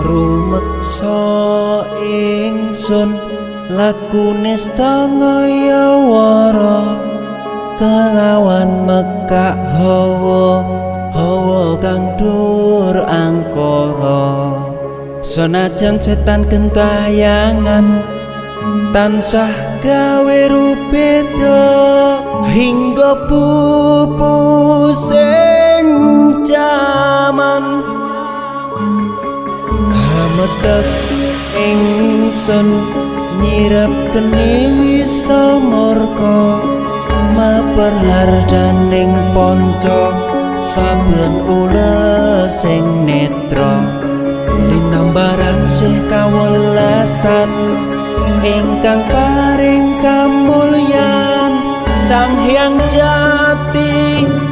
Rumeksa ingsun lakune ngaya wara kelawan mekak hawa hawa kang dur angkara. Senajan setan gentayangan tansah gawe rubeda hingga pupusing jaman. Hametek ingsun nyirep geni wisa murka maper hardaning ponco saben ulesing netra linambaran sih kawelasan ingkang paring kamulyan Sang Hyang Jati.